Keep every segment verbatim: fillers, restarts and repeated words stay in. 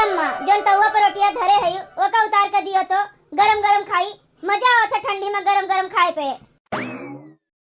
अम्मा, जौन तउआ पर रोटिया धरे हयू, ओका उतार के दियो तो, गरम गरम खाई, मजा आवत है ठंडी में गरम गरम खाए पे।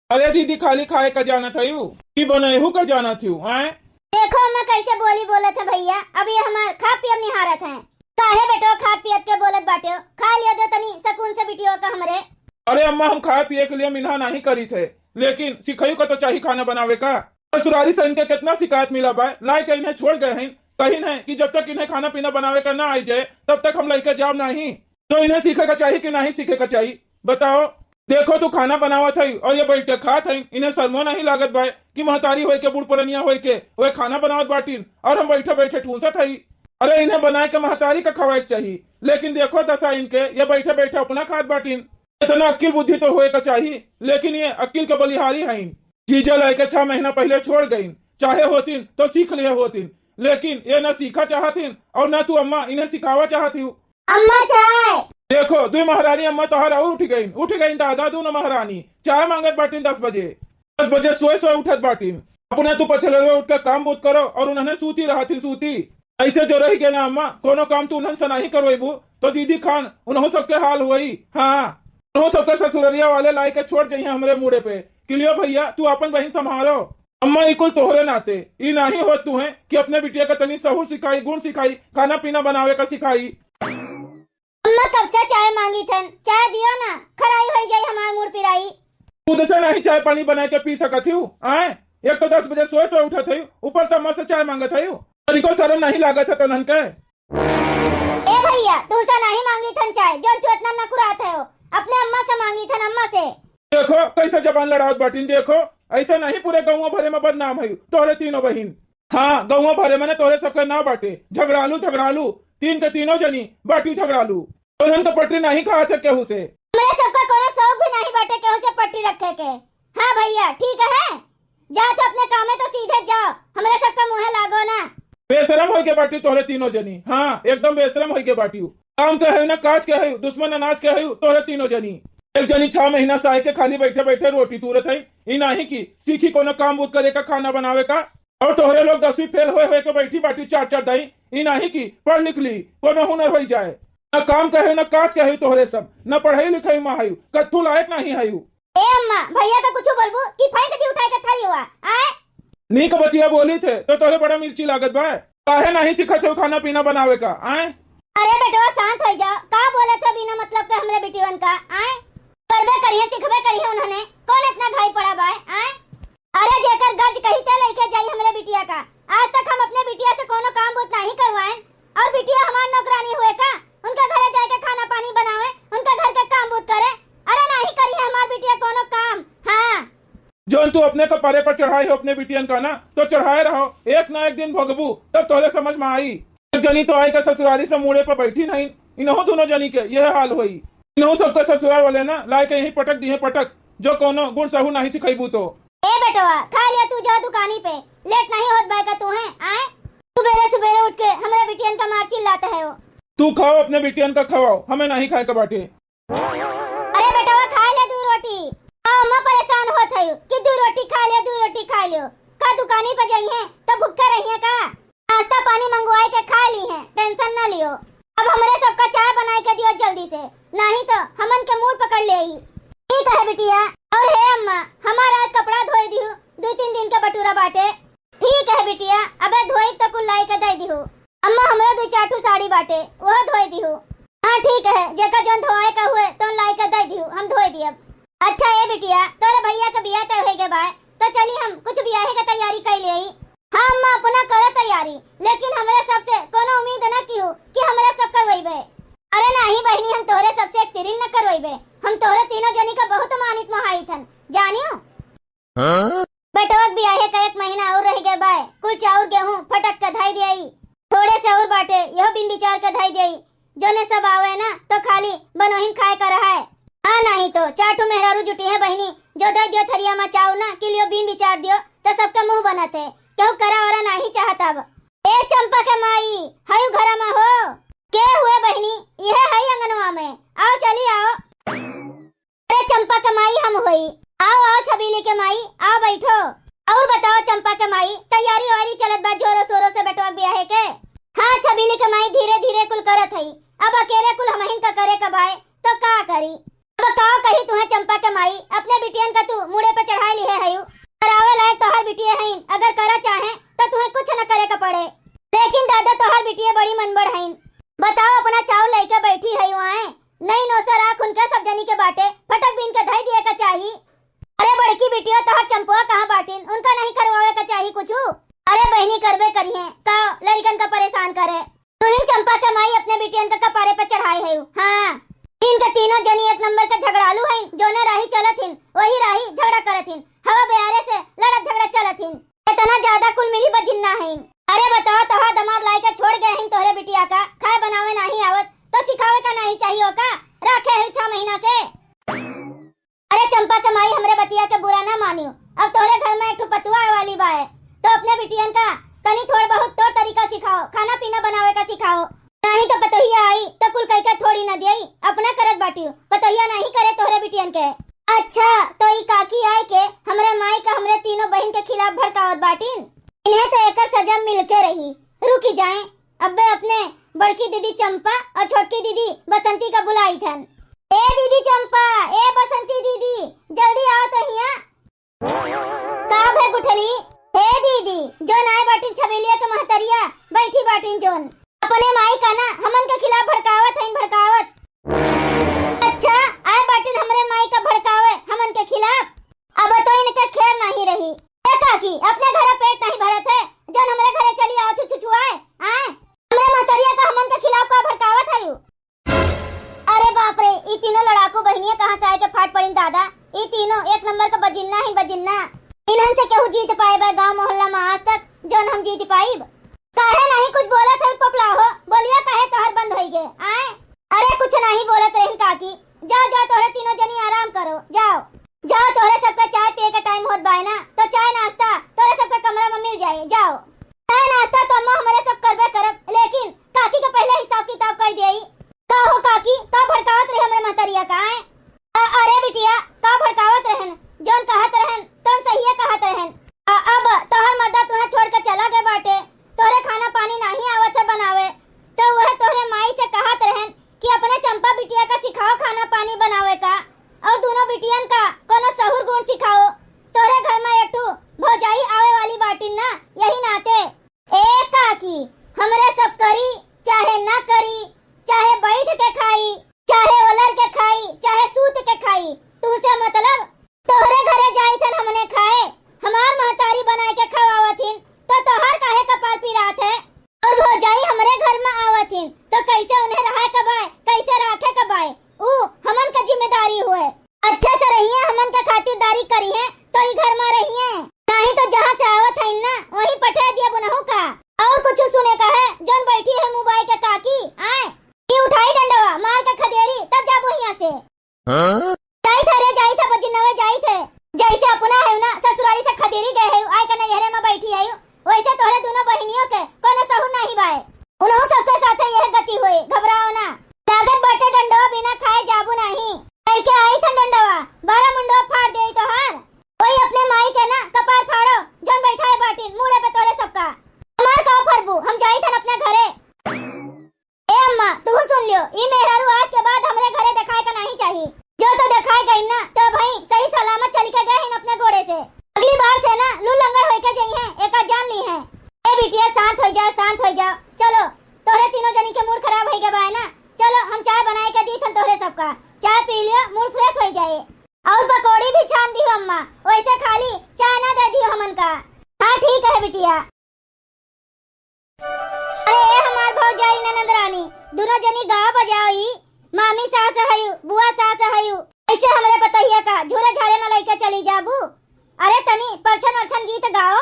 अरे दीदी, खाली खाए का जानत हयू कि बनैहू का जानत हयू, आय? देखो अम्मा, कैसे बोली बोलत है भैया, अब ये हमार खा पियब निहारत हैं। काहे बेटो खात पियत के बोलत बाटे हो? खा लियो दो तनी सुकून से बिटियो का हमरे। अरे अम्मा, हम खाए पिए के लिए मिन्हा नहीं करी थे, लेकिन सिखयू का तो चाही खाना बनावे का। ससुरारी से इनके कितना शिकायत मिला बा, लाए के इन्हें छोड़ गए हैं, कहीं है कि जब तक इन्हें खाना पीना बनावे का ना आई जाए, तब तक हम लइके जाब नहीं। तो इन्हें सीखे का चाही कि नहीं सीखे का चाही, बताओ। देखो, तू खाना बनावत है और ये बैठ के खात है, इन्हें शर्मो नहीं लागत बा कि महतारी होए के, बूढ़ पुरनिया होए के, वे खाना बनावत बाटिन और हम बैठे बैठे ठूसत है। अरे, इन्हें बनाए के महतारी का खवाए के चाही, लेकिन देखो दशा इनके, ये बैठे बैठे अपना खात बाटिन। इतना अक्किल बुद्धि तो होए का चाही, लेकिन ये अक्किल के बलिहारी हईन। जीजा लइके छह महीना पहले छोड़ गईन, चाहे होतिन तो सीख लिए होतिन, लेकिन ये ना सीखा चाहतिन और ना तू अम्मा इन्हें सिखावा चाहत हू। अम्मा चाय। देखो, दुई महारानी अम्मा तोहर और उठ गईन, उठ गईन दादा, दोनों महारानी चाय मांगत बाटिन दस बजे। दस बजे सोए सोए उठत बाटिन। अपने तू पछलरवे उठ के काम बूत करो और उन्हें सूती रहत ही सूती। ऐसे जो रह गए ना अम्मा, कोनो काम तू उन्हें से नहीं करवेबू तो दीदी खान उन्हों सबके हाल हुई। हाँ, उन्हों सबके ससुररिया वाले लाई के छोड़ जाइए हमरे मूड़े पे कि लियो भैया, तू अपन बहिन संभालो। अम्मा, ई कुल तोहरे नाते, ई नाही होत तू है कि अपने बिटिया का तनी सहूर सिखाई, गुण सिखाई, खाना पीना बनावे का सिखाई। अम्मा, कब से चाय मांगी थन, चाय दियो ना, खराई होई जाई हमार मूड़ पिराई। खुद से नहीं चाय पानी बनाए के पी सकत हूँ, आए? एक तो दस बजे सोए सोए उठत हूँ, ऊपर से अम्मा से चाय मांगत हूँ। तनिको शर्म नहीं लागत है तोहन के? ए भैया, तुमसे नहीं मांगी थन चाय, जौन तू इतना नकुरात है हो, अपने अम्मा से मांगी थन, अम्मा से। देखो, कैसे जबान लड़ावत बाटिन, देखो, ऐसा नहीं पूरे गौवा भरे में बदनाम है तोहरे तीनों बहिन। हाँ, गौवा भरे में ना तोहरे सबके ना बाटे, झगड़ालू, झगड़ालू, तीन के तीनों जनी बाटी झगड़ालू। तोहन के पटरी नहीं खात है केहू से। हमरे सबका कोनो शौक भी नहीं बाटे केहू से पटरी रखे के। हाँ भैया, ठीक है, जात हो अपने कामे तो सीधे जाओ, हमरे सबका मुँहे लागो ना। बेशरम होई के बाटी तोहरे तीनों जनी। हाँ, एकदम बेशरम होई के बाटी। काम के है ना, काज के है, दुश्मन अनाज के है तोहरे तीनों जनी। एक जनी छह महीना से आए के खाली बैठे बैठे रोटी तूरत है, ई नाही कि सीखी कोनो काम बूत करे का, खाना बनावे का। और तोहरे लोग दसवीं फेल होए होए के बैठी बाटी चार चार दाई, ई नाही कि पढ़ लिख ली, कोनो हुनर होई जाए। न काम के है, न काज के है तोहरे सब, न पढ़ाई लिखाई में है, कत्थू लायक नहीं है। ए अम्मा, भैया का कुछ बोलबू कि फेंक दी उठाए के थारी हुआ, आए? नीक बतिया बोली थे तो तोहरे बड़ा मिर्ची लागत बा। काहे नहीं सीखत हो खाना पीना बनावे का, आए? अरे बेटवा, शांत हो जाओ, का बोलत है बिना मतलब के हमरे बिटियन का, आए? करबे करिए, सिखबे करिए उन्होंने, कौन इतना घाई पड़ा बा, आए? अरे जेकर गर्ज कही ते लइके जाई हमरे बिटिया का। आज तक हम अपने बिटिया से कोनो काम बूत नहीं करवाएन, और बिटिया हमार नौकरानी हुए का? उनके घरे जाए के खाना पानी बनावे, उनके घर के काम बूत करे। अरे नहीं करी है हमार बिटिया कोनो काम। हाँ। जौन तू अपने कपारे पर चढ़ाए हो अपने बिटियन का ना, तो चढ़ाए रहो, एक ना एक दिन भोगबू, तब तोहरे समझ में आई। एक जनी तो आई के ससुरारी से मूड़े पर बैठी नहीं, इनहू दोनों जनी के यह हाल होई। इनहू सबके ससुराल वाले ना लाए के यहीं पटक दिए पटक, जो कोनो गुण सहू नहीं सिखैबू तो। ए बेटवा, खा लिया तू, जा दुकानी पे, लेट नहीं होत बाय का तू है, आए? सुबेरे सुबेरे उठ के हमरे बिटियन का मार चिल्लाते है हो। तू खाओ, अपने बिटियन का खवाओ, हमें नहीं खाए के बाटे। अरे बेटवा, खा ले दू रोटी। आ, अम्मा परेशान होत है कि दू रोटी खा लियो, दू रोटी खा लियो। का दुकानी पे जाइए तो भूखे रहिए का? नाश्ता पानी मंगवाए के खा ली है, टेंशन ना लियो। अब हमरे सबका चाय बनाए के दियो जल्दी से, नहीं तो हमन के मूड़ पकड़ ले। ठीक है बिटिया। और हे अम्मा, हमार आज कपड़ा धोए दिहु, दू तीन दिन के बटूरा बाटे। ठीक है बिटिया, अबे धोई तो कुल लाई के दे दिहु। अम्मा, हमरो दू चार ठू साड़ी बाटे, वो धोए दिहु। हाँ ठीक है, जेका जौन धोए का हुए तो लाई के दे दिहु, हम धोए दियब। अच्छा ए बिटिया, तोरे भैया के बियाह तय होई गए बाय, तो चली हम कुछ बियाहे के तैयारी कर ले। हाँ अम्मा, अपना करे तैयारी, लेकिन हमरे सबसे कोनो उम्मीद न किहु कि हमरे सब करवैबे। अरे नाही बहिनी, हम तोहरे सबसे एक तिरिन न करवैबे, हम तोहरे तीनों जनी का बहुत मानित मोहाइत हन, जानियो। हाँ? बेटवा के बियाहे का एक महीना और रह गए बाय, कुल चाउर गेहूं फटक के धई दियाई, थोड़े से और बाटे, यहो बिन विचार के धई दियाई। जोने सब आवे ना, तो खाली बनोहिन खाए का रहा है। हाँ, नहीं तो चार ठो मेहरारू जुटी है बहिनी, जो दे दियो थरिया में चाउर ना, कि लियो बीन बिचार दियो, तो सबका मुंह बनत है, केहू करा वरा नहीं चाहत अब। ए चंपा के माई, हयू घरा में हो? के हुए बहिनी? यह है अंगनवा में, आओ चली आओ। अरे चंपा के माई हम होई। आओ, आओ छबीली के माई, आओ बैठो। और बताओ चंपा के माई, तैयारी वारी चलत बा जोरों शोरों से बेटवा के बियाहे के? हाँ बिली के माई धीरे धीरे कुल करत हई, अब अकेले कुल हमहिन का करे का बाय, तो का करी? अब काव कही तुहे चंपा के माई, अपने बिटियन का तू मूड़े पे चढ़ाए लिहे हयू। करावे लायक तोहार बिटिये हईन, अगर करा चाहे तो तुहे कुछ न करे का पड़े। लेकिन दादा तोहार बिटिये बड़ी मनबड़ हईन। बताओ, अपना चाउर लइके बैठी हयू आए, नई नोसर आँख उनके सब जनी के बाटे, फटक बीन के धई दिए का चाही। अरे बड़की बिटिया तोहार चंपुआ कहाँ बाटिन, उनका नहीं करवावे का चाही कुछु? अरे बहिनी करबे करिहे, का लड़िकन का परेशान करे? तुहिन चंपा के माई अपने बिटियन के कपारे पे चढ़ाए हयू। हाँ, इनके तीनों जनी एक नंबर के झगड़ालू हईन, जोने राही चलत हिन, वही राही झगड़ा करत हिन, हवा बयारे से लड़त झगड़ा चलत हिन। इतना ज्यादा कुल मिली बजिन्ना हईन। अरे बताओ, तोहार दमाद लाई के छोड़ गए हईन तोहरे बिटिया का, खाए बनावे नाही आवत, तो सिखावे का नाही चाहिए का? राखे है छह महीना से। अरे चंपा के माई, हमरे बतिया के बुरा ना मानियो। अब तोहरे घर में एक ठो पतुआ आए वाली बा है, तो अपने बिटियन का तनी थोड़ बहुत तौर तरीका सिखाओ, खाना पीना बनावे का सिखाओ। नाही तो पतोहिया आई तो कुल कह के थोड़ी ना दियई, अपना करत बाटियो, पतोहिया नाही करे तोहरे बिटियन के। अच्छा, तो ई काकी आए के हमरे माई का हमरे तीनों बहिन के खिलाफ भड़कावत बाटिन? इन्हें तो एकर सजा मिल के रही। रुकी जाए, अब्बे अपने बड़की दीदी चंपा और छोटकी दीदी बसंती का बुलाई थन। ए दीदी चंपा, ए बसंती दीदी, जल्दी आओ तो हिया। का भे गुठली? हे दीदी, जोन आए बाटिन छबेलिया के महतरिया, बैठी बाटिन जोन। अपने माई का ना हमन के खिलाफ भड़कावत हईन, भड़कावत। अच्छा, आए बाटिन हमरे माई का भड़कावे हमन के खिलाफ? अब तो इनके खैर नाही रही। ए काकी, अपने घरे पेट नाही भरत है, जोन हमरे घरे चली आवत हू छुछुआए, आए? हमरे महतरिया का हमन के खिलाफ का भड़कावत हयू? अरे बाप रे, ई तीनों लड़ाकू बहिनिया कहाँ से आए के फाट पड़िन दादा? ई तीनों एक नंबर का बजिन्ना ही बजिन्ना। इन्हन से केहू जीत पाए बा गाँव मोहल्ला में आज तक, जोन हम जीत पाइब? काहे नहीं कुछ बोलत है पपला हो? बोलिया काहे तोहर बंद होई गे? आए? अरे कुछ नहीं बोलत रहन काकी। जाओ, जाओ, तोहरे तीनों जनी आराम करो, जाओ। जाओ, तोहरे सबका चाय पिए के टाइम होत बाय ना, तो चाय नाश्ता तोहरे सबके कमरा में मिल जाए, जाओ। चाय नाश्ता तो अम्मा हमरे सब करबे करब, लेकिन काकी के पहले हिसाब किताब कर देई। का हो काकी, का भड़कावत रहे हमरे महतरिया का, आए? अ-, अरे बिटिया, का भड़कावत रहन? जौन कहत रहन, तौन सहिए कहत रहन। अ-, अब तोहर मर्दा तुहे छोड़ के चला गए बाटे, तोहरे खाना पानी नाही आवत है बनावे, तो वह तोहरे माई से कहत रहन कि अपने चंपा बिटिया का सिखाओ खाना पानी बनावे का, और दोनों बिटियन का कोनो सहूर गुण सिखाओ। तोहरे घर में एक ठो भौजाई आवे वाली बाटिन ना, यही नाते। ए काकी, हमरे सब करी, चाहे ना करी, चाहे बैठ के खाई, चाहे ओलर के खाई, चाहे सूत के खाई, तुहसे मतलब? तोहरे घरे जाई थन हमने खाए, हमार महतारी बनाए के खवावत हिन, तो तोहार काहे कपार पिरात है? और भौजाई हमरे घर में आवत हिन, तो कैसे उन्हें रहाए के बाय, कैसे राखे के बाय, ऊ हमन का जिम्मेदारी हुए। अच्छा से रहिए, हमन के खातिरदारी करिहे तो ई घर में रहिए, नहीं तो जहाँ से आवत है ना वहीं पठा दिया बुनहु का। और कुछ सुने का है? जौन बैठी है मुबाई के काकी, आए, ई उठाई डंडवा, मार के खदेरी, तब जाबो हियाँ से। हाँ? जाई थे रे, जाई थे बजिनवे, जाई थे। जैसे अपना है ना ससुरारी से खदेरी गए है, आए के नैहरे में बैठी है, वैसे तोहरे दोनों बहिनियों के कोनो सहूर नहीं बाय। उन्हों सबके साथे यह गति होई, घबराओ ना। लागत बाटे डंडवा बिना खाए जाबू नहीं। कह के आई थन डंडवा, बारह मुंडवा फाड़ देई तोहार। वही अपने माई के ना कपार फाड़ो, जौन बैठाए बाटिन मूड़े पे तोहरे सबका। हमार का फरबू, हम जाई थन अपने घरे। ए अम्मा, तू सुन लियो, ई मेहरारू आज के बाद हमरे घरे देखाए का नहीं चाहिए। जो तो देखाए गई ना, तो भाई सही सलामत चल के गए हैं अपने गोड़े से। अगली बार से ना लू लंगड़ होई के जइहे, एका जान ली है। ए बिटिया, शांत हो जाओ, शांत हो जाओ। चलो, तोहरे तीनों जनी के मूड खराब होई गए बा ना। चलो, हम चाय बनाए के दी थन तोहरे सबका। चाय पी लियो, मूड फ्रेश हो जाए। और पकौड़ी भी छान दियो अम्मा, वैसे खाली चाय ना दे दियो हमन का। हाँ, ठीक है बिटिया। अरे ए हमार भौजाई ननद रानी, दुनो जनी गाओ बजाओ ई। मामी सास हयू, बुआ सास हयू, ऐसे हमरे पतोहिया का झूरे झारे में लइके चली जाबू। अरे तनी परछन अरछन गीत गाओ।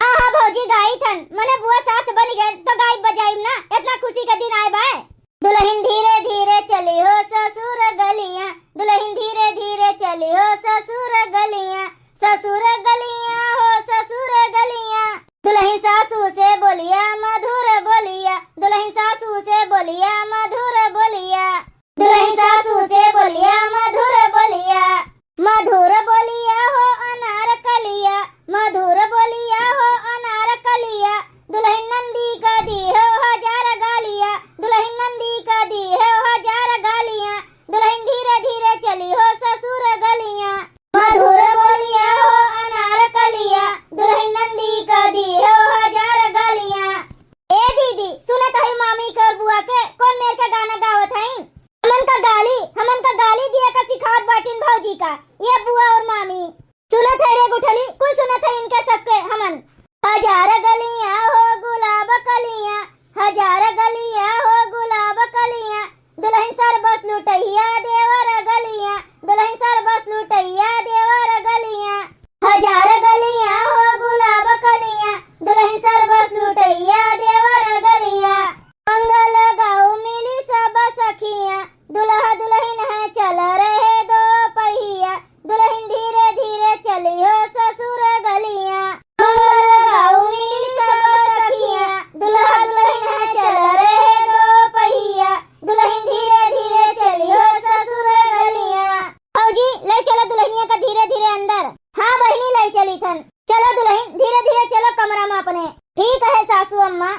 हाँ हाँ भौजी गाई थन, मने बुआ सास बन गए तो गाई बजाई ना, इतना खुशी का दिन आए बाय। दुलहिन धीरे धीरे चली हो ससुर गलियाँ, दुलहिन धीरे धीरे चली हो ससुर गलियाँ, ससुर गलियाँ हो ससुर गलियाँ। दुलहिन सासू से बोलिया मधुर बोलिया, दुलहिन सासू से बोलिया मधुर बोलिया, दुलहिन सासू से बोलिया मधुर बोलिया। मधुर बोलिया हो अनार कलिया, मधुर बोलिया हो अनार कलिया, दुलहिन नंदी का सुनत हई मामी के और बुआ के कौन मेर के गाना गावत हईं? हमन का गाली, हमन का गाली दिया का सिखावत बाटिन भौजी का, ये बुआ और मामी। सुनत है रे गुठली, कुल सुनत है इनके सबके हमन। हजार गलियां हो गुलाब कलियां, हजार गलियां हो गुलाब कलियां, दुलहिन सरबस लुटइया देवर गलियां, दुलहिन सरबस लुटइया देवर गलियां। हजार गलियां हो गुलाब कलियां, दुलहिन सरबस लुटइया देवर गलियां। मंगल गाँव मिली सब सखियां, दुलहा दुलहिन है चल रहे दो पहिया, दुलहिन धीरे धीरे चली हो ससुर गलियां। मंगल गाँव मिली सब सखियां, दुलहा दुलहिन है चल रहे दो पहिया, दुलहिन धीरे धीरे चली हो ससुर गलियां। भौजी, ले चलो दुलहिनिया का धीरे धीरे अंदर। हाँ बहिनी, ले चली थन। चलो दुलहिन, धीरे धीरे चलो कमरा मा अपने। ठीक है सासू अम्मा।